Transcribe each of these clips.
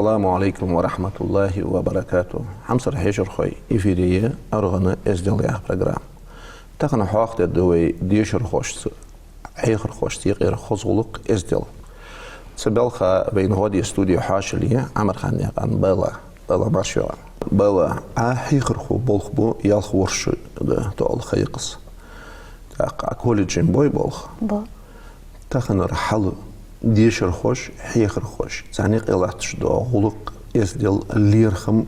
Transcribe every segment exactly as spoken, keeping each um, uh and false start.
Ассаламу Ӏалайкум ва рахьматуллахӀи ва баракатухӀ. Хьамсара хьешархой, эфире я «АргӀан эздел» яха программа. Тахан хьоахадергда вай дешархошца, хьехархошца юкъера хоза гӀулакх, эздел. Цу балха вайна гӀо де студе хьоашалгӀа я Ӏамарханаькъан Белла. Белла, марша йоагӀа. Белла, Ӏа хьехархо болх бу ялх ворхӀ шу да тоъал ха йикъас. ТӀаккха Ӏа колледже бой болх? Бу. Таханара хьал дешархоша, хьехархоша, царна юкъе латташ дола гӀулакх, эздел, лерхӀам,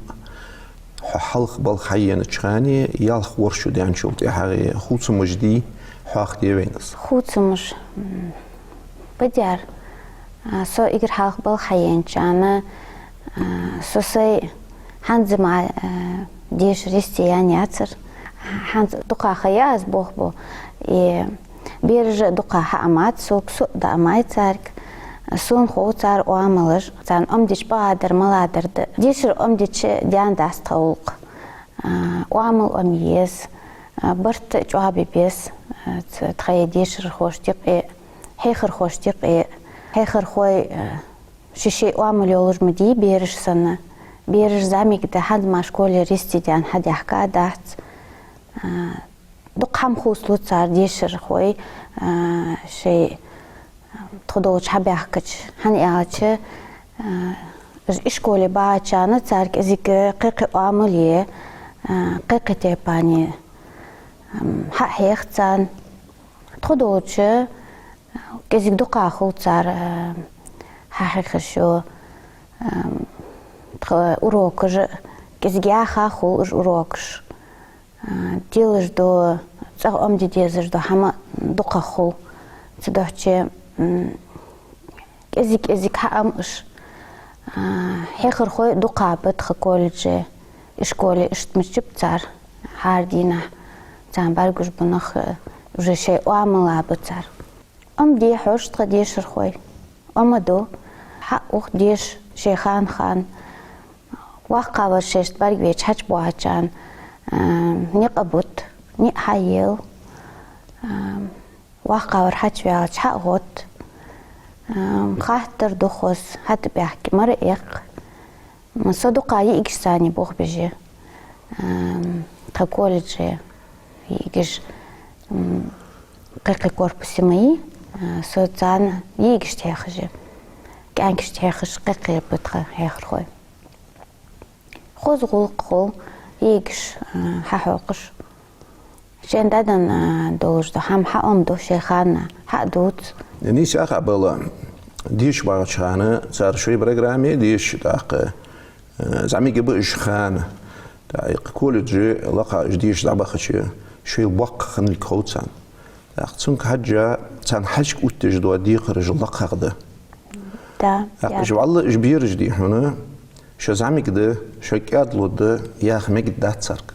хьо хьалха балха хьаенача хана, ялх ворхӀ шу даьнначул тӀехьагӀа хувцамаш дий, хьоахаде вайна из? Хувцамаш, м, ба дер. А, со эггара хьалха балха хьаенача хана, а, со сай хӀанз а ма, а, дешар йисте яьнна яцар. ХӀанз дукха ха я аз болх бу. И бераша а дукха хьаамац сога, со а даамай царга. Сона хов цар оамалаш, царна Ӏомадича бакъдар, маладар да. Дешар Ӏомадича даьнна дац тха гӀулакх. А, оамал Ӏомае еза, а, барт чӀоагӀа бе беза, а, ц-, тхоай дешархошта юкъе, хьехархошта юкъе. Хьехархой, а, шоай-шоай оамал йолаш ма дий бераш санна. Бераш зӀамига да, хӀанз мара школера йисте даьнна хьадаьхка дац. А, дукха хӀама хувцалу цар, дешархой, а, шоай, а, тхо долча хьабаьхкача, хӀана аьлча, а, уж ишколе бахача хана цар кӀезига кхы-кхы оамал е, а, кхы-кхы тайпара, ам, хьахьех царна. Тхо долча, кӀезига дукха хул цар, а, хьахьехаш, а, тха урокаш, кӀезига яха хул уж урокаш. А, делаш дола, цӀагӀа Ӏомаде дезаш дола хӀама дукха хул. Цудухьа, м, кӀезиг-кӀезиг хьаам уж. А, хьехархой дукха ба тха колледже, ишколе, иштта мичаб цар, хӀара дийнахьа царна бӀаргагуш ба нах, а, уже шоай оамала ба цар. Ӏомаде хьож тха дешархой. Ӏомаду. Хьа а ух деша шоай хана-хана. ВоккхагӀвар шоашта бӀаргавайча хьачубоагӀача хана, а, никъ а бут, ниӀ хьаел. А, воккхагӀвар хьачуваьлча хьа а гӀот. А, хаттар ду хоза, хьатӀабаьхка мара эккха. М, со дукха йиӀигашца болх беш я. Ам, тха колледже йиӀигаш, м, кхы-кхы корпусе ма йий, а, со царна йиӀигашта хьехаш я. КӀаьнкашта хьехаш кхы-кхы ба тха хьехархой. Хоза гӀулакх хул, йиӀигаш, а, хьахьокхаш. Шоай дӀаденна, а, долаш дола хӀама хьаӀомаду, шоай хана хьадувц. Нийса яха а, Белла, деша багӀача хана цар шоай программе деша, тӀаккха, а, зӀамига ба уж хана. ТӀаккха колледже лакха уж деша дӀабахача, шоайла боккха хинналга хов царна. ТӀаккха цунга хьежжа, царна хьажкӀа оттаеш дола декхараш лакхагӀа да. Да, тӀаккха да. Уж вӀалла уж бераш дий хьона, шо зӀамига да, шо кӀаьдлургда яха мегаргдац царга.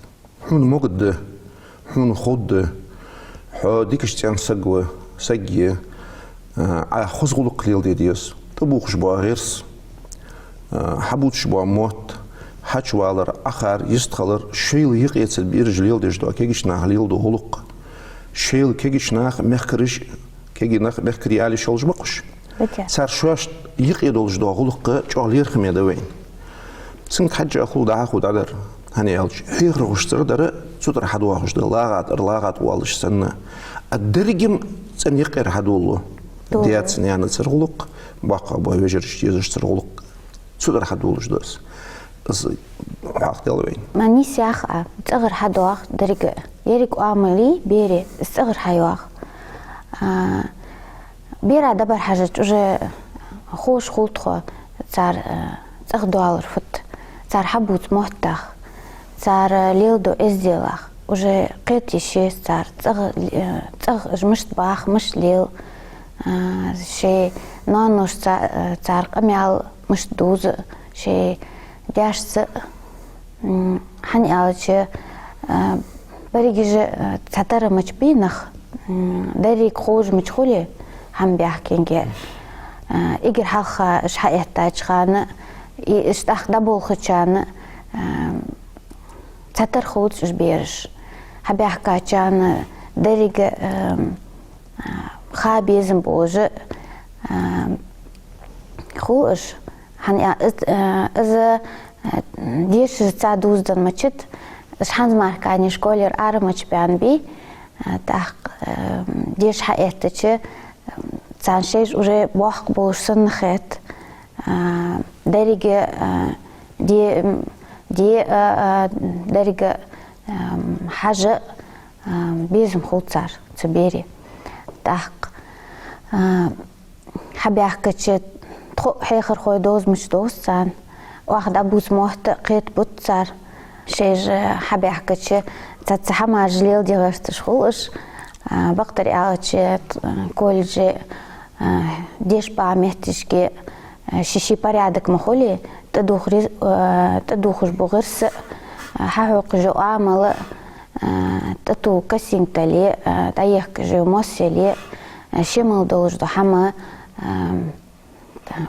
Хьона могаргда, хьона ховргда, хьо дикача цӀен саг ва, саг я, а, Ӏа хоза гӀулакх леладе деза. ТӀабувхаш бола гӀирс, а, хьабувцаш бола мотт, хьачувалар, Ӏахар, йистхилар, шоайла юкъе цу бераша леладеш дола, кагийча наха леладу гӀулакх. Шоайла кагийча наха мехкараш, кагий нах мехкарий ала йиш йолаш бакъахьа. Цар шоашта юкъе долаш дола гӀулакх чӀоагӀа лерхӀаме да вайна. Цунга хьежжа хул дӀахо дӀадар, хӀана аьлча хьехархошцара дар цу тӀара хьадоахаш да, лагӀа тӀара лагӀа тӀа воалаш санна. А деррига цӀен юкъера хьадолалу. Дола. Даьца-наьнаца гӀулакх, боккхагӀбола вежарашца, езашца гӀулакх. Цу тӀара хьадолалуш да из. Из хьоахадаьлар вайна. Ма нийса яха а, цӀагӀара хьадоагӀа деррига. Еррига оамал йий берий, из цӀагӀара хьайоагӀа. А, бера дӀабӀарахьежача уже ховш хул тхона цар, а, цӀагӀа доаллар фуд, цар хьабувца моттах, цар, а, леладу эзделах. Уже кхетаде йиш я цар цӀагӀа, а, цӀагӀа уж мишта бах, мишта лел, а, шоай ноаноша ца-, а, цар къамаьл мишта дувз, шоай даьшца, м, хӀана аьлча, а, берригаш, а, цхьатарра мичабий нах, м, деррига ховш мича хуле, хӀама баьхкинге, а, эггара хьалха уж хьаэттача хана, и уж тӀаккха дӀаболхача хана, а, цхьатарра хувц уж бераш. Хьабаьхкача хана деррига, а, ха безам болаш, а, хул уж, ХӀана аьлча, из, э, из, э, дешаш цхьа дувзаденна мичад, из хӀанз мара кхы школера ара мича баьннабий, э, тӀаккха, э, деша хьаэттача, э, царна шоаш уже боккха болаш санна хет, э, деррига, э, де, де, э, э, деррига, э, хьажа, э, безам хул цар цу берий. ТӀаккха, э, хьабаьхкача, тхо хьехархой довза мича довз царна. Оаха дӀабувца мотт а кхетабу цар. Шоаш хьабаьхкача, цхьацца хӀамаш леладе гӀерташ хул уж. А, бакъдар аьлча, т-, колледже, а, дешаш бола моттигашка, а, ший-ший порядок ма хулий, тӀадувхар-, а, тӀадувхаш бола гӀирс а, а, хьахьокхаш йола оамал а, а, тӀатоха косынка дале, а, дӀаехкаш йола мос яле, а, шоай мел долаш дола хӀама, а, там,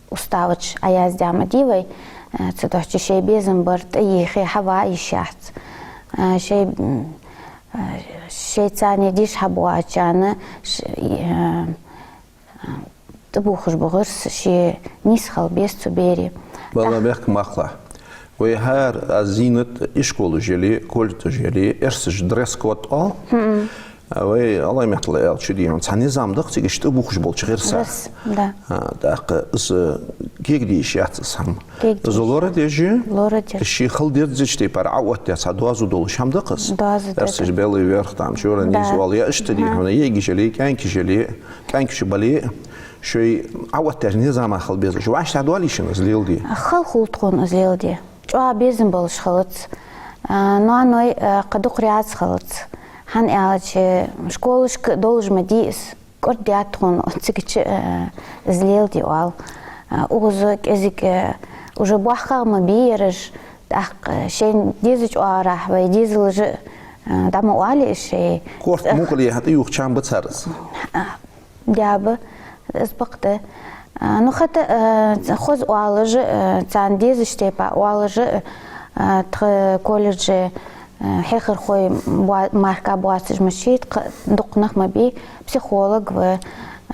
уставаца Ӏояздаь ма дий вай, а, цудухьа шоай безам бар тӀаехе хьава йиш яц. А, шоай, м, а, шоай царна деша хьабоагӀачарна ш-, а, а, тӀабувхаш бола гӀирс ший нийса хила беза цу берий. Валла, мехка махкла. Вай хӀара аз зийнад ишколаш яле, колледжаш яле, эрсаша дресс-код оал. А вай Ӏаламатла аьлча, дий хьона, цхьа низам да-кх цига иштта тӀабувхаш болча гӀирсаша. ГӀирс, да. А, тӀаккха из кегадеш яц из хӀама. Кегадеш. Из лорадеш я. Лорадеш. Ший хила дезача тайпара Ӏооттадаь цхьа доазув долаш хӀама да-кх из. Доазув да. Эрсаша белый верх, там, чёрный низ оал, е иштта, дий хьона, йиӀигаш яле, кӀаьнкаш яле, кӀаьнкаш бале, шоай Ӏооттадаь низама хила беза уж. ВӀаштӀехьа доалий шоана из леладе? Хала хул тхона из леладе. ЧӀоагӀа безам болаш хилац. А, ноаной, а, кхы дукха раьза хилац. ХӀана аьлча, школашка долаш ма дий из. КӀордадаьд тхона цига чу, а, из леладе оал. А, укхаза кӀезига, а, уже боккхагӀа ма бий ераш, тӀаккха шоай дезача оагӀорахьа вай дезалаша, а, дӀа ма оалий уж шоай. Корта мукъале хьатӀаювхача хана ба цар из. А, даьба, из бакъда. А, ну, хӀаьта, а, хоза оалаш а, а, царна дезача тайпара оалаш а, а, тха колледже, а, хьехархой боа-, мара боацаш мича, тха дукха нах ма бий, психолог ва,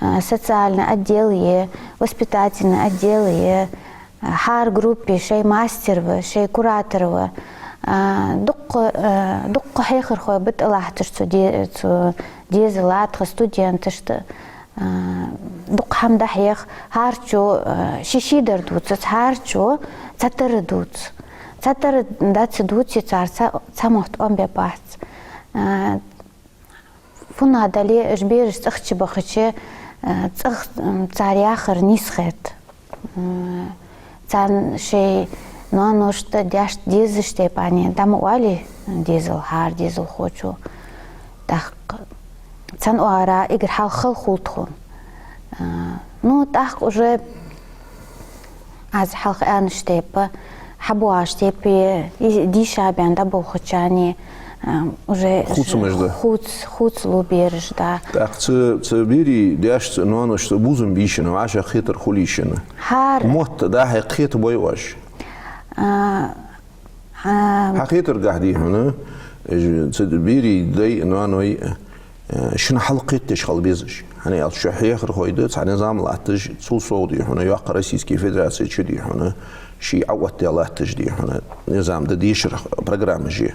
а, социальный отдел я, воспитательный отдел я, а, хӀара группе шоай мастер ва, шоай куратор ва. А, дукха, а, дукха хьехархой ба тӀалатташ цу де-, цу дезала, тха студенташта. А, дукха хӀама дӀахьех, хӀарчо, а, ший-шийдар дувцац, хӀарчо цхьатарра дувц. Цхьатарра дац дувце, цар цхьа, цхьа мотт Ӏомабе бац. А, фуннагӀа дале, уж бераш цӀагӀа чубахача, а, цӀагӀа, м, цар яхар нийса хет. М, царна шоай ноаношта, даьшта дезача тайпара дӀа ма оалий дезал, хӀара дезалхочо. ТӀаккха цхьан оагӀорахьа эггара хьалха хала хул тхона. А, ну, тӀаккха уже аз хьалха аьннача тайпара, хьабоагӀача тайпара, из дийша баьнна дӀаболхачарна, а, уже хувцамаш да. Хувц-, хувцалу бераш, да. ТӀаккха цу, цу берий даьшца, ноаношца бувзам бий шоана, вӀашагӀкхетар хулий шоана? ХӀара. Мотт дӀа-хьа кхетабой оаш? А, а. Хьакхетаргахьа, дий хьона, э, цу берий дай, ноаной, э, шоана хьалха кхетадеш хила безаш. ХӀана аьлча шо хьехархой да, цхьа низам латташ, цул совгӀа, дий хьона, йоккха Российски Федераци чу, дий хьона, ший Ӏооттадаь латташ, дий хьона, низам да, дешара программаш я.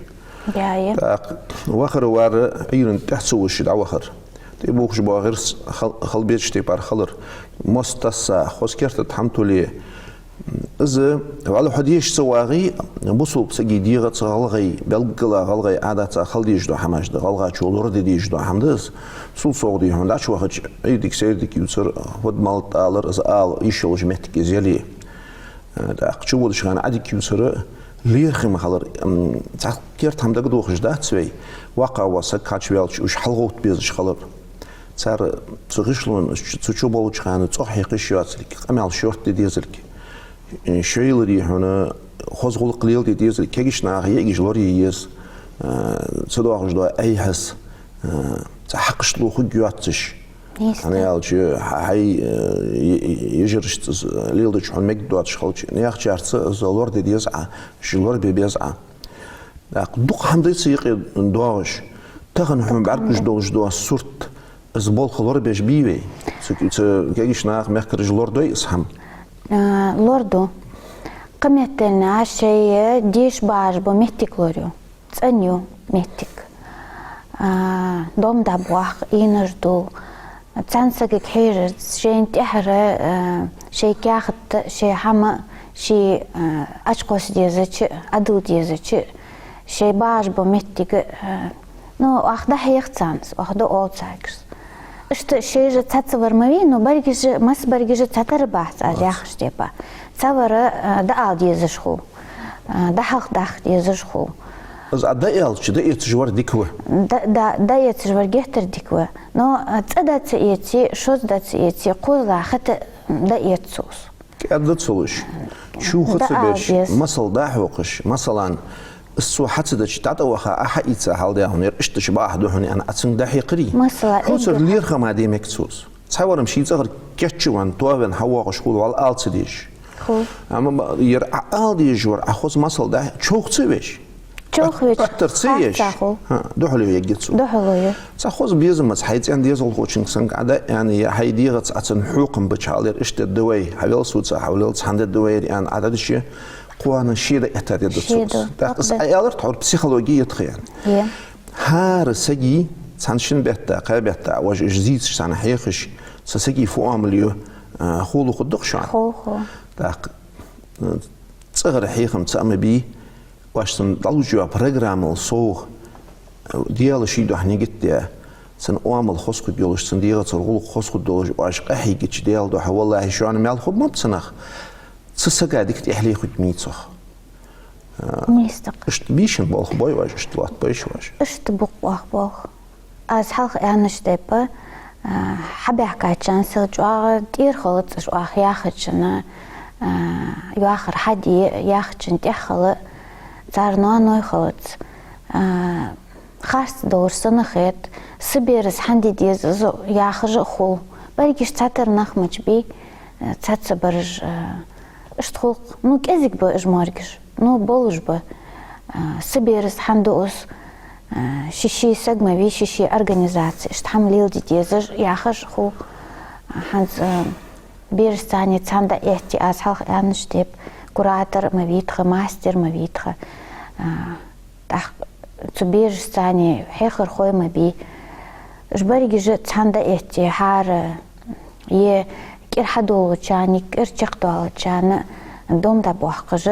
Я, я. ТӀаккха вахар-вар Ӏуйрийна тӀехьа ца вувш дӀавахар. ТӀабувхаш бола гӀирс хал-, хила безача тайпара хилар. Мос тасса, хоза керта тӀа хӀама туле. Из, валлахӀи, хьо деша ца вагӀе, бусалба сага дегӀаца, гӀалгӀай, белггала гӀалгӀай Ӏадатаца хила дезаш дола хӀамаш да, гӀалгӀачо лораде дезаш дола хӀама да из. Цул совгӀа, дий хьона, дӀачувахача, Ӏуйре дика, сайре дика ювцар, фуд-малад алар, из ала йиш йолаш моттиг из яле. Э, тӀаккха чуводача хана Ӏадика ювцар, лерхӀам хилар, м, цхьа керта хӀама дагадохаш дац вай, воккхагӀа вола саг кхача ваьлча, уж хьалгӀовтта безаш хилар. Цар цу гӀишлон, цу чу болча хана цӀогӀа хьекха йиш йоацилга, къамаьл шортта де дезилга, э, шоайла, дий хьона, хоза гӀулакх леладе дезилга, кегийча наха йиӀигаш лорае еза, э, ца доагӀаш дола айхьас, э, цхьа хьакхашта лохарг йоацаш. Нийса. ХӀана аьлча, хьа-, хьай, э, е-, е-, ежарашца из леладича хьона мегаш доацаш хилча, наьхачарца из лораде деза Ӏа, ший лорабе беза Ӏа. ТӀаккха дукха хӀама да цу юкъе доагӀаш. Тахан хьона бӀаргагуш долаш дола сурт, из болх лорабеш бий вай? Цу, цу кегийча наха, мехкараша лорадой из хӀама? А, лораду. Кхыметтел наха шоай деша багӀаш бола моттиг лораю. ЦӀена я моттиг. А, дом да бохк, инаж ду. Цхьан сагага хьежарца, шоай тӀехьара, а, шоай каьхат, шоай хӀама, ший, а, Ӏочукхосса дезача, Ӏодилла дезача, шоай багӀаш бола моттиг, а, ну, оаха дӀахьех царна из, оаха дӀаоал царга из. Иштта шоаш цхьацца вар ма вий, ну, берригаш, масса берригаш цхьатарра бац аз яхача тайпара. Цхьавар, а, дӀаала дезаш хул, а, дӀахьалхадаккха дезаш хул. Из Ӏа дӀааьлча, дӀаэцаш вар дика ва. Да, да, дӀаэцаш вар геттара дика ва. Но, а, цкъа дӀа ца эце, шозза дӀа ца эце, кхозлагӀа хӀаьта дӀаэц цо из. КӀаьда ца луш, чу ха ца беш, масал дӀахьокхаш, масала, из цо хьа ца дича, дӀатӀаваха, Ӏа хьаийца хьалдаьхьа, ер иштта бахьа да хьона, аьнна, Ӏа цунга дӀахьекхарий? Масала, хӀанз цар эггара лерхӀам а де мег цо из. Цхьавар-м ший цӀагӀара кийчвенна, товенна хьавоагӀаш хул, вӀалла ала ца дезаш. Хул. Амма ба-, ер Ӏа ала дезаш вар, Ӏа хоза масал дӀа-, човха ца веш. Човха веш, паттар ца еш. Хьаца хул. ХӀа, духьале ергья цо. Духьале. Цхьа хоза безамца хьай цӀен дезалхочунга санна Ӏа дӀааьнна, е хьай дегӀаца Ӏа цунна хьокхам бича хьалар, иштта дергда вай, хьавел соца, хьавлел, цхьан дергда вай, аьнна, Ӏа дӀадича, кхоана ше дӀаэтта дергда цо из. ТӀаккха из Ӏа аьлар тхьовра психологи я тха аьнна. Е. ХӀара сага цхьан шин бетта, кхаь бетта, вож уж зийцаш цхьана хьехаш, цу сага фу оамал ю, а, хул хургда-кх шоана. Хул, хул. ТӀаккха, а, цӀагӀара хьехам цаӀ ма бий, вож цунна дӀалуш йола программал совгӀа, а, Даьла ший духьа нигат даь, цун оамал хоза хургйолаш, цун дегӀацара гӀулакх хоза хургдолаш, вож къахьийгача Даьла духьа, валлахӀи, шоана маьл хургбац цунах. Цу сага дика тӀехьле хургья цох. А, нийса да-кх. Иштта бийшина болх бой вож, иштта лоаттабайша вож? Иштта ба-кх оаха болх. Аз хьалха аьннача тайпара, а, хьабаьхкачарна сел чӀоагӀа тӀера хилац уж оаха яхачунна, а, йоахар хьаде, яхачун тӀехьа хила, цар ноаной хилац. А, харц долаш санна хет, са берас хӀана де деза из яхаш а хул. Берригаш цхьатарра нах мича бий, а, цхьаццабараш, а, иштта хул-кх, ну, кӀезига ба уж моргаш. Ну, болаш ба. А, са берас хӀана ду из, а, ший-ший саг ма вий, ший-ший организаци, иштта хӀама леладе дезаш, яхаш хул. А, хӀанз, а, берашца цхьана дӀаэтте, аз хьалха аьннача тайпара, куратор ма вий тха, мастер ма вий тха. А, тӀаккха цу берашца цхьана хьехархой ма бий. Уж берригаш цхьана дӀаэтте, хӀара, е кӀира хьадоалачарна, е кӀира чакхдоалачарна дом дӀабоаккхаш,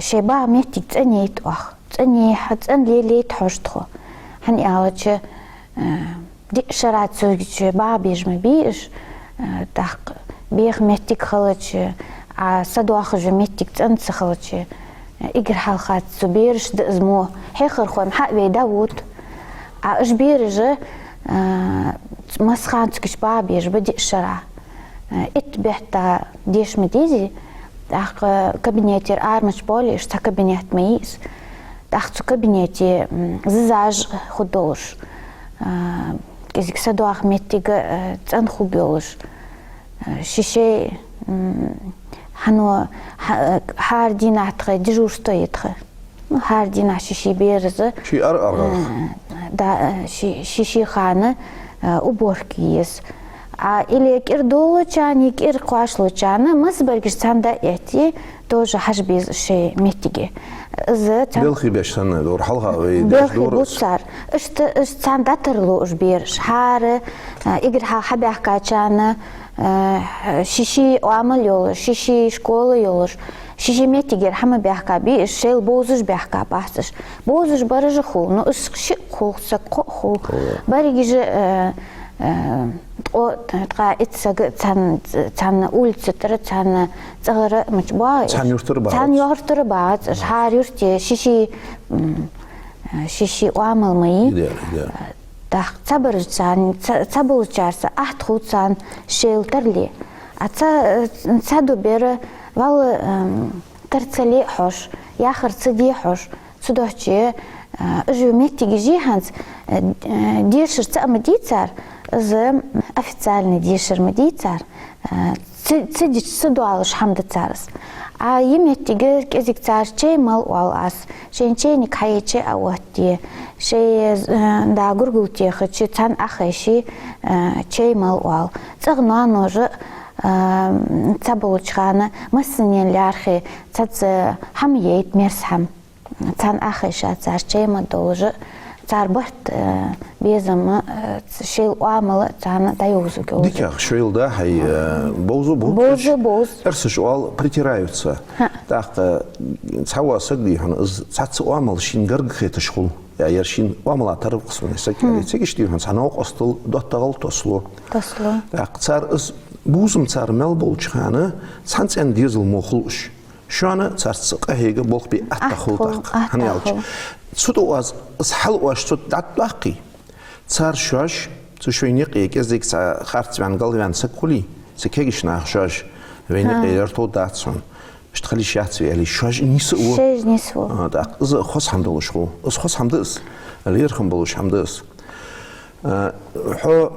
шоай багӀа моттиг цӀенъяйта оаха. ЦӀенъяй хьо, цӀена лелайта хьож тхо. ХӀана аьлча, э, диъ шера цу чу багӀа безаш ма бий уж, э, тӀаккха беха моттиг хилча, а, са доахаш йола моттиг цӀена ца хилча, э, эггара хьалха цу берашта да из мо, хьехархой-м хьа а вай дӀавода. А уж бераш, а, массахана цу чу багӀа безаш ба диъ шера. А, итт бетта деша ма дезий, тӀаккха кабинетера ара мича боале, уж цхьа кабинет ма йий из. ТӀаккха цу кабинете, м, зизаш хургдолаш, а, кӀезига са доаха моттиг, а, цӀена хургйолаш, а, ший-ший, м, хьано, хьа-, хӀара дийнахьа тха дежурство я тха. Ну, хӀара дийнахьа ший-ший бераш, ший ар-, аргӀах, э, да, э, ший, ший-ший хана, э, уборка е еза. А, или кӀира доалачарна, е кӀира кхоачалучарна, массабараш цхьана дӀаэтте, тоже хьажа беза шоай моттиге. Из цхьан- Белхий беш санна, дора хьалха вай деш белхий дора бу из. Цар. Иштта, иштта цхьана дӀатарлу уж бераш. ХӀара, э, эггара хьалха хьабаьхкачарна, э, ший-ший оамал йолаш, ший-ший школа йолаш, ший-ший моттигера хьа ма баьхкабий уж, шоайла бовзаш баьхкабац уж. Бовзаш бараш а хул, ну, уж шиъ хул, са кхоъ хул. Хул. Берригаш, э, э, ткъо, ткъаь итт саг цхьан, цхьан улица тӀара, цхьан цӀагӀара мича боагӀа уж. Цхьан юртара багӀац. Цхьан юртара багӀац уж. ХӀара юрта ший-ший, м, э, ший-ший оамал ма йий. Идея, идея. ТӀаккха цхьабараш царна, цхьа-, цхьаболчарца атта хул царна шоайла тарле. А цхьа-, цхьадола бер, валлахӀи, эм, тара ца ле хьож, яхар ца де хьож, цудухьа, э, уж моттигаш я хӀанз, э, э, дешар цаӀ ма дий цар, из официальни дешар ма дий цар, э, ца, ца дича ца доалаш хӀама да цар из. А е моттиг кӀезига цар чай мала оал аз, шоай чайник хьаеча а оттаде, шоай, э, да гургал техача цхьана Ӏохайше, э, чай мала оал. ЦӀагӀа ноаноша, А, цхьаболча хана массанена лаьрхӀа цхьацца хӀама яйта, мерза хӀама. Царна Ӏохайша цар чай ма долаш, цар барт, э, безам, э, шоайла оамал царна дӀайовзаргйолаш. Дикагӏа шоайла да хьай, э, бовза, бовза. Бовза, бовза. Эрсаша оал, притираются. ХӀаъ. ТӀаккха цхьавола саг, дий хьона, из цхьацца оамал шийна гарга хеташ хул. Я, ер шийна оамала тара ва-кх сона из саг, аьле. Цига иштта, дий хьона, цхьа новкъостал доттагӀал тослу. Тослу. ТӀаккха цар из бувзам цар мел болча хана, цхьан цӀен дезал мо хул уж. Шоана царца къахьега болх бе атта хул тӀаккха. ХӀана аьлча, цу тӀа оаз, из хьал оаш цу тӀа дӀатӀадоаккхе, цар шоаш, цу шоай наькъе кӀезига цхьа харцваьнна, галваьнна саг хуле, цу кегийча наха шоаш: «Вай наькъе лерхӀам дац хьона, иштта хила йиш яц вай», — аьле, шоаш нийса а во. Шоаш нийса а во. А, тӀаккха из хоза хӀама долаш хул. Из хоза хӀама да из. ЛерхӀам болаш хӀама да из. А, хьо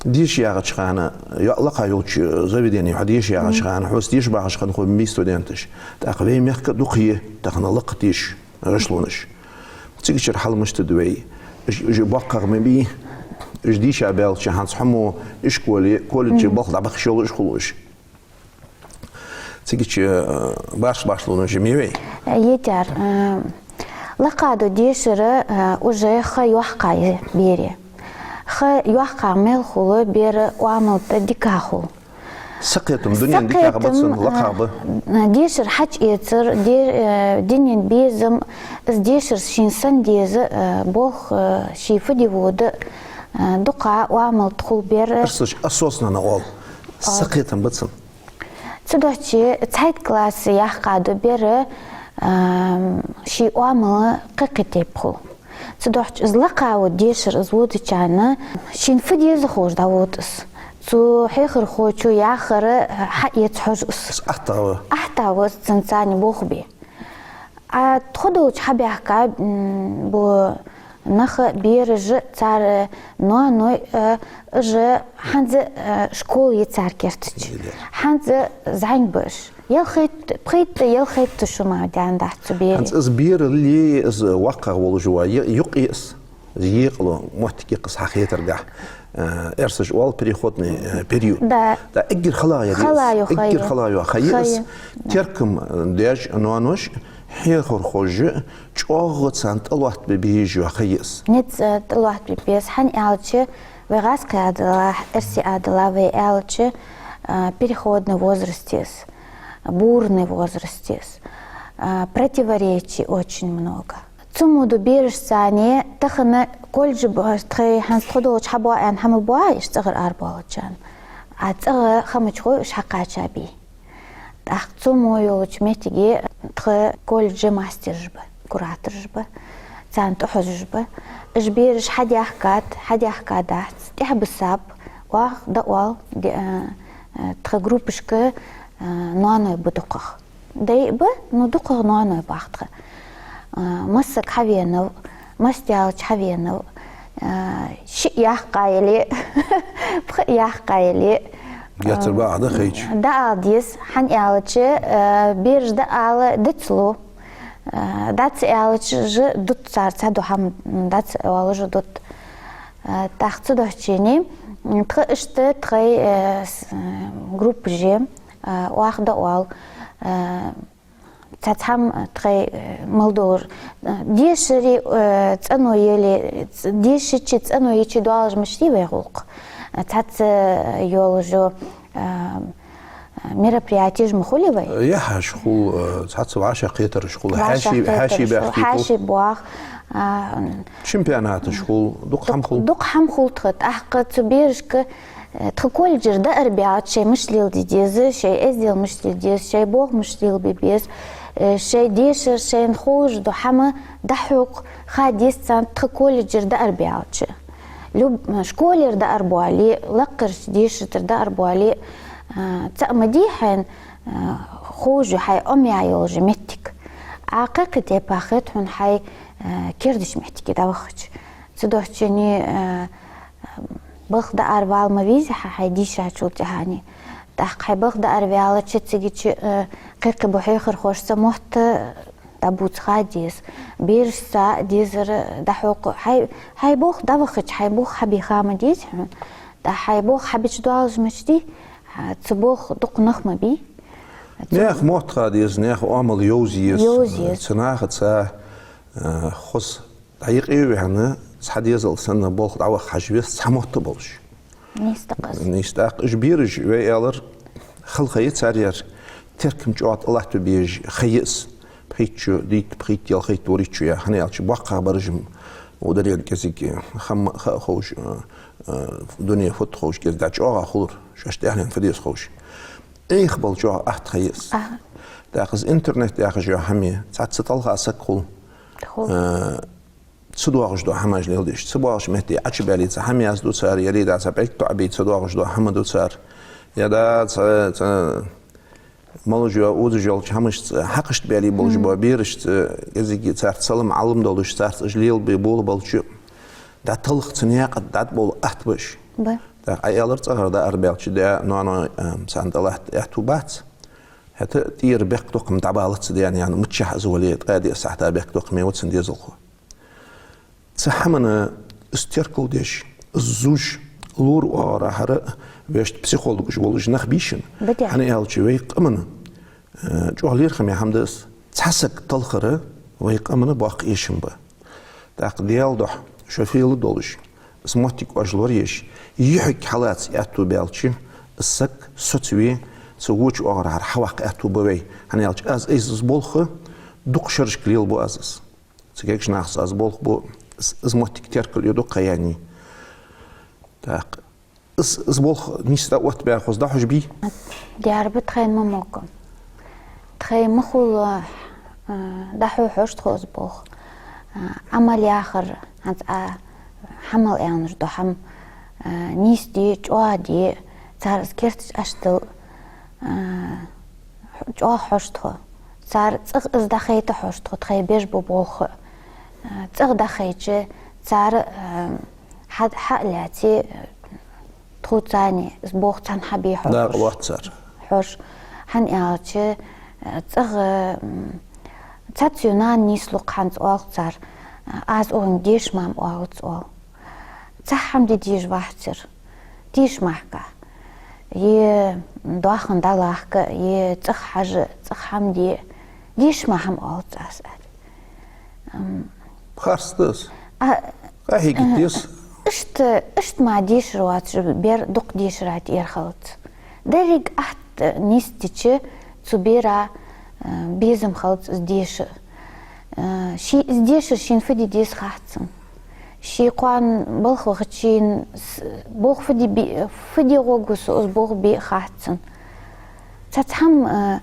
деша ягӀача хана, йо-, лакха йолча заведене хьо деша ягӀача хана, хьоца деша багӀаш хинна хул бий студенташ. ТӀаккха вай мехка дукха я тахан лакха дешаш, гӀишлонаш. Цигачара хьал мишта да вай? Уж, уж боккхагӀа ма бий, уж дийша баьлча хӀанз хьо мо ишколе, колледже болх дӀабахаш йолаш хул уж. Цигача, э, барш-барш лунаш ма йий вай? Э, йитар, э, лакха дола дешар, э, уже ха йоккха я берий. Ха йоккха мел хул, бера оамал тӀа дика хул. Сакхетам дунен дикагӀа ба цун, лакха ба. Э, дешар хьачуэцар, де-, э, дунен безам, из дешар шийна санна деза, э, болх, э, ший фу де вода, э, дукха оамал тӀа хул бера. Эрсаша осознанно оал. Сакхетам ба цун. Цудухьа цхьайтта класс яьккха дола бер, ам, ший оамал кхы-кхы тайпа хул. Цудухьа из лакха дола дешар из водача хана шийна фу деза ховш дӀавода из. Цу хьехархочо яхар хьаэца хьож из. Из атта ва. Атта ва из цунца цхьана болх бе. А тхо долча хьабаьхка, м, бу нах, бераш, цар ноаной, э, уж хӀанз, э, школа я цар керта чу. ХӀанз зӀамига ба уж. Ялхайтта, пхийтта, ялхайтта шу мара даьнна дац цу берий. ХӀанз из бер ле, из воккхагӀа волаш ва, е-, юкъе из. Из екъалу моттиг я-кх из хьахетаргахьа. Э, эрсаша оал переходный, э, период. Да. Да, эггара хала йола ха я из. Хала йола ха я. Эггара хала йола ха я из. Ха я. Теркам, э, даьш, ноанош, хьехархоша чӀоагӀа царна тӀалоаттабе безаш йола ха я из. Низ, э, тӀалоаттабе беза, хӀана аьлча, вай гӀазкхий Ӏадала, эрсий Ӏадала вай аьлча, э, переходный возраст я из, бурный возраст я из, э, противоречий очень много. Цу мо дола берашца цхьана тахан колледже ба-, тхоай хӀанз тхо долча хьабоагӀа аьнна хӀама боагӀа уж цӀагӀара арабоалача хана. А цӀагӀа хамачхой уж хьакхаьча бий. ТӀаккха цу мо йолча моттиге тха колледже мастераш ба, куратораш ба, царна тӀахьожаш ба. Уж бераш хьадаьхкад, хьадаьхкадац, тӀехьабисаб, оаха дӀаоал, де-, а, а, тха группашка, а, ноаной ба дукхагӀа. Дай а ба, ну, дукхагӀа ноаной ба тха. А, масса саг хьавенав, масса даьлча хьавенав, а, шиъ яьккха яле, пхиъ яьккха яле. Геттара бакъахьа да хайча. ДӀаала деза, хӀана аьлча, а, бераш дӀаала дицлу. А, дӀа ца аьлча уж дут цар, цхьа ду хӀама дӀа ца оалаш уж дут. А, тӀаккха цудухьа цхьана, м, тха иштта тхоай, э, с-, э, группаш я, а, оаха дӀаоал, а, цхьацца хӀама тхоай, э, мел долаш, э, дешари, э, цӀено яле, ц-, дешачи цӀено йичи доалаш мича дий вай гӀулакх. Э, цхьацца йолаш йола, э, э, мероприятеш ма хулий вай? Э, яхьаш хул, э, цхьацца вӀашагӀкхетараш хул, хьаьший, хьаьший баьхкий хул. Хьаьший боагӀа, а, чемпионаташ хул, дукха хӀама хул. Дукха хӀама хул тха, тӀаккха цу берашка Э, тха колледжера дӀаарабаьлча, шоай мишта леладе деза, шоай эздел мишта де деза, шоай болх мишта лелабе беза, э, шоай дешар, шоайна ховш дола хӀама дӀахьокха ха деза царна тха колледжера дӀаарабаьлча. Люб-, школера дӀаарабоале, лакхарча дешара тӀара дӀаарабоале, э, цаӀ ма дий хьайна, э, ховш я хьай Ӏомаяь йола моттиг. А кхы-кхы тайпара хет хьона хьай, э, кердача моттиге дӀавахача. Цудухьа цхьана, э, балха дӀааравала ма везий хьа хьай дийшачул тӀехьагӀа. ТӀаккха хьай балха дӀаараваьлча, цигача, э, кхы-кхы бола хьехархошца мотт дӀабувца ха деза. Берашца дезар дӀахьокха. Хьай, хьай болх дӀавахача, хьай болх хьабе ха ма дезий хьона. ТӀаккха хьай болх хьабеча доалаш мича дий, Цу болх дукха нах ма бий. Наьха мотт ха деза, наьха оамал йовза еза. Йовза еза. Цу нахаца, а, хоза дӀаюкъе а ваьнна, цхьа дезал санна болх дӀаваха хьажа веза, цхьа мотт а болаш. Нийса да-кх из. Нийса да-кх. Уж бераш, вай аьлар, хала ха я цар яр, теркам чӀоагӀа тӀалатта безаш ха я из. Пхийтта шу, дийтта, пхийтта, ялхайтта, ворхӀитта шу я, хӀана аьлча боккхагӀбараш-м, ударен кӀезига хам ха а ховш, а, а, дуне фуд ховш кӀезига дӀачӀоагӀа хулар, шоаш тӀехьлен фу деза ховш. Ӏехабала чӀоагӀа атта ха я из. Аха. ТӀаккха из интернет яхаш йола хӀама я, цхьацца тӀалха саг хул. Хул. А, ца доагӀаш дола хӀамаш леладеш. Ца боагӀача метте Ӏочубаьле цхьа хӀама язду цар, е дӀа цхьа пӀелг тоӀабе ца доагӀаш дола хӀама ду цар. Е дӀа цхьа, цхьа малаш йола, узаш йолча хӀамашца хьакхашта баьле болаш бола берашца, кӀезига царца салам-Ӏалам долаш, царца уж лелабе болабалча, дӀатӀалха цу наькъа тӀа дӀатӀабовла атта ба уж. Ба. ТӀаккха Ӏа аьлар цӀагӀара даар баьлча, даь, ноаной, а, царна тӀалатта аьттув бац. ХӀаьта тӀера бехк доккха-м дӀабалац даь-наьна, миччахьа из вале, ткъаь диъ сахьата бехк доккха-м я цун дезалхо. Цу хӀаманна из теркалдеш, из зувш, лору оагӀорахьара вешта психологаш волаш нах бий шоана. Ба де. ХӀана аьлча вай къаман, э, чӀоагӀа лерхӀаме хӀама да из. Цхьа саг талхара вай къаман боккха эшам ба. ТӀаккха Даьла духьа шо фийла долаш, из моттиг оаш лораеш, юхьиг хьалаца аьттув баьлча, из саг соцаве, цу воча оагӀорахьара хьаваккха аьттув ба вай. ХӀана аьлча аз из, из болх дукха шерашка лелабу аз из. Цу кегийча нахаца аз болх бу, из, из моттиг теркал ю дукха ха яьннай. ТӀаккха из, из болх нийсса дӀаоттабаь хоза дӀахьош бий? Дера ба тхоай ма могга. Тхоай ма хулла, а, дӀахьо хьож тхо из болх. А, Ӏамал яхар, хӀанз а хьамал аьннаш дола хӀама, а, нийса де, чӀоагӀа де, цар из керташ Ӏочудала, а, чӀоагӀа хьож тхо. Цар цӀагӀа из дӀахайта хьож тхо, тхоай беш бола болх. А, цӀагӀа дӀахайча, цар, а, хьа-, хьа а лаьце, тхоца цхьана из болх цхьана хьабе хьож. Дакъа лоац цар. Хьож. ХӀана аьлча, а, цӀагӀа, м, цхьацца юнан нийслу-кх хӀанз оал цар, а, аз укхунга деша мара оалац оал. Цхьа хӀама де дезаш вац ер. Деша мара-кх. Е доахан дӀалахка, е цӀагӀа хьажа, цӀагӀа хӀама де. Деша мара хӀама оалац аз, аьле. Ам, харц да из. А, къахьегийта деза. Иштта, иштта мара дешар воацаш бер дукха дешара тӀера хилац. Деррига атта нийсдича, цу бера, а, безам хилац из деша. А, ший из дешар шийна фу де деза хац цунна. Ше кхоана балха вахача шийна с-, болх фу де бе-, фу де гӀоргва со из болх бе а хац цунна. Цхьацца хӀама, а,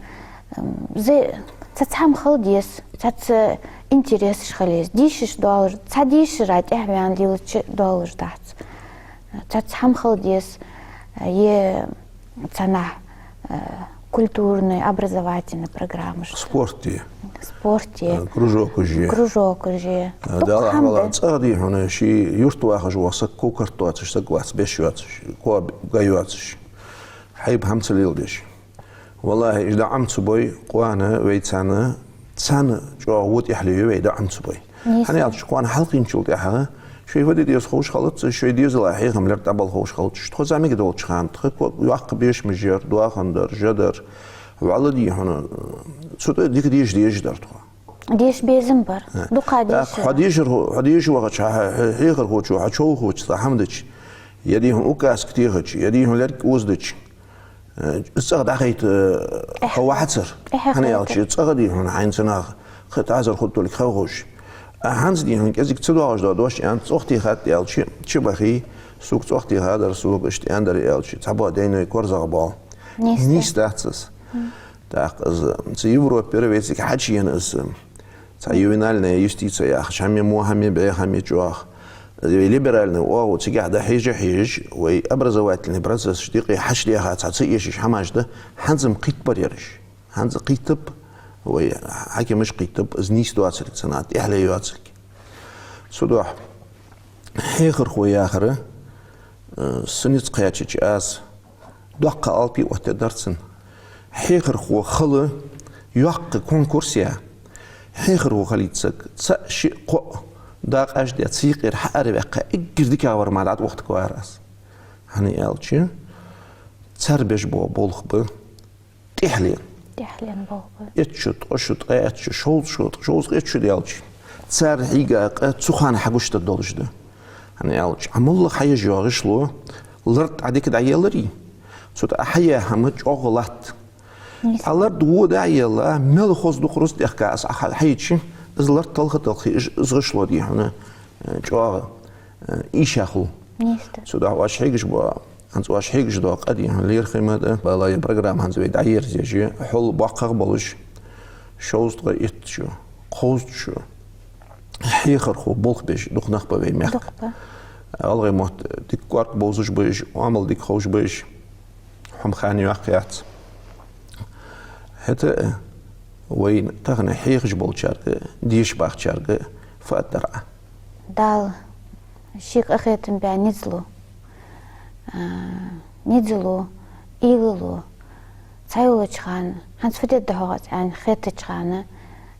ам, зе-, цхьацца хӀама хила деза, цхьацца интересаш хила еза. Дешаш доаллаш, цхьа дешара тӀехьа ваьнна лелача доаллаш дац. Цхьацца хӀама хила деза, е цхьаннахьа, э, культурни, образовательни программаш. Спорте. Спорте. Э, кружокаш е. Кружокаш е. Э, дукха хӀама да. Дала хьалха цӀагӀа, дий хьона, ший юрта вахаш вола саг, ков-карт доацаш саг вац, беш йоацаш, ков га йоацаш. Хьайба хӀама ца леладеш. ВаллахӀи, уж дӀа Ӏомаца бой, кхоана вай царна, царна чӀоагӀа во тӀехьле ю вай дӀа Ӏомаца бой. Нийса. ХӀана аьлча кхоана хьалкхийначул тӀехьагӀа шоай фу де деза ховш хилац, шоай дезала хьехам лерг дӀабала ховш хилац. Тхо зӀамига долча хана, тха ко-, йоккха бешамаш яр, доахан дар, жа дар. ВаллахӀи, дий хьона, цу тӀа дика деша дезаш дар тхо. Деша безам бар. Э. Дукха деша. ТӀаккха хьо дешар хо-, хьо деша вахача, хьа-, хьа-, хьехархочо, хьа човхочо цхьа хӀама дича, е, дий хьона, указка техача, е, дий хьона, лерг озадича, э, из цӀагӀа дӀахайта, э, къахьегар хьо вац цар. КъахьегӀар. ХӀана аьлча цӀагӀа, дий хьона, хьайна цу наха кхы тӀазар хургдолга ховш. А хӀанз, дий хьона, кӀезига ца доагӀаш дола дош аьнна, цӀогӀа техад аьлча, чубахе, сога цӀогӀа техадар, сога иштта аьннадар аьлча, цхьабола даьй-ноаной корзагӀбоал. Нийса. Нийса дац из. Мгм. ТӀаккха из, цу Европера вайцига хьачуена из, цхьа ювенальная юстиция яхаш хӀама я, во хӀама я, бӀеха хӀама я чӀоагӀа. Вай либеральни оагӀув цигахьа дӀахьежа-хьежаш, вай образовательни процессаш дикъе хьачудаьха цхьа ца эшаш хӀамаш да, хӀанз-м кхийттабар ераш. ХӀанз кхийттаб, вай хьакимаш кхийттаб, из нийса доацилга цу наха, тӀехьле йоацилга. Цудухьа хьехархо яхар, э, са низ кхаьчача аз доккха алапи оттадаьдар цунна. Хьехархо хила йоккха конкурс я. Хьехархо хилийта саг цаӀ, шиъ, кхоъ дакъа аш де, цу юкъера хьаараваьккха, эггара дикагӀвар мара дӀатӀавохийтаргвар аз. ХӀана аьлча, Цар беш бола болх ба тӀехьленна. ТӀехьленна болх ба. Итт шу, ткъо шу, ткъаь итт шу, шовзткъа шу, шовзткъа итт шу даьлча, цар хьийга къа цу хана хьагуш долаш да. ХӀана аьлча, Ӏа моллагӀа хьаеш йоагӀа гӀишло, лард Ӏа дика дӀаелларий, цу тӀа Ӏа хьаяь хӀама чӀоагӀа латт. Нийса. Ӏа лард во дӀаелла, мел хоза дукха рузба тӀехка аз Ӏа хьа-, хьаеча, из лард талха-талхе, из, из гӀишло дий хьона, э, чӀоагӀа, э, ийша хул. Нийса да. Цудухьа оаш хьегаш бола, хӀанз оаш хьегаш дола къа дий хьона лерхӀаме да, бала е программа хӀанз вай дӀаерзаеш я, хьол боккхагӀа болаш, шовзткъа итт шу, кхузткъа шу хьехархо болх беш дукха нах ба вай мехка. Дукха ба. ГӀалгӀай мотт дика кӀоарга бовзаш ба уж, оамал дика ховш ба уж, хӀама хана йоаккхаш яц. ХӀаьта а вайна тахан хьехаш болчарга, деша бахачарга фу аргдар Ӏа? Дала ший къахетам баь низ лу. А, низ лу, уйла лу. Цхьайолча хана, хӀанз фу дергда-хьогӀ аз аьнна хеттача хана,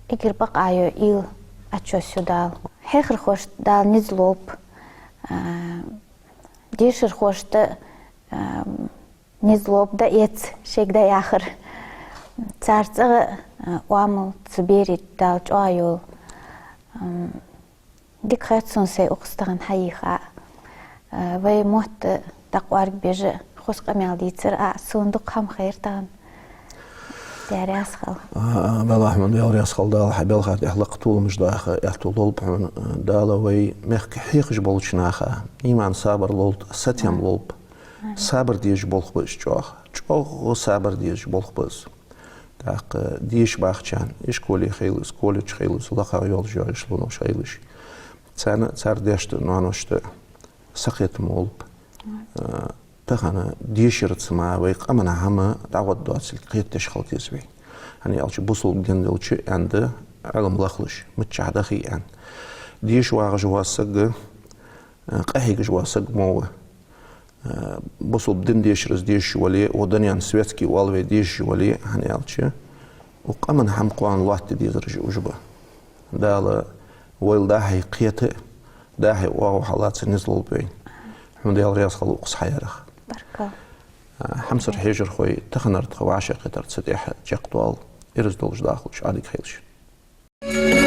эггара бакъахьа йола уйла Ӏочуоссаю Дала. Хьехархошта Дала низ лолба, а, дешархошта, а, низ лолба дӀаэца шоайга дӀаяхар. Цар цӀагӀа, а, оамал цу берий Дала чӀоагӀа йойла. Ам, дика хет сона сай укхаза тахан хьайийха. А, вай мотт дӀакъоаргбеш хоза къамаьл дийцар Ӏа, сона дукха хӀама хайра тахан. Даьла раьза хилва. А, Белахьман, Даьла раьза хилва, Дала хьа балха тӀа лакха толамаш даха аьттув лолба хьона. Дала вай мехка хьехаш болча наха иман, сабар лолда, сатем лолба. Амин. Сабар дезаш болх ба из чӀоагӀа. ЧӀоагӀа сабар дезаш болх ба из. ТӀаккха деша бахачарна, ишколе хийла из, колледже хийла из, лакхагӀа йолаш йола гӀишлош хийла уж. Царна, цар даьшта, ноаношта сакхетам болба. Мгм. А, тахан дешарца мара вай къаман хӀама дӀагӀоргдоацилга кхетадеш хила деза вай. ХӀана аьлча бусалба ди долча аьннад Ӏилма лахлуш, миччахьа даха аьнна. Деша вагӀаш вола саг, а, къахьегаш вола саг мо ва. Э, бусалба дин дешарца дешаш вале, укх дунен светски оал вай дешаш вале, хӀана аьлча, укх къаман хӀама кхоана лоаттаде дезараш уж ба. Дала вайла дӀа-хьа кхета, дӀа-хьа оагӀув хьалаца низ лолба вайна. Хьона Даьла раьза хилва укхаза хьаярах. Баркал. Э, хьамсара хьежархой, таханара тха вӀашагӀкхетар цу тӀехьа чакхдоал, ираз долаш дахалаш, Ӏадика хийла шун.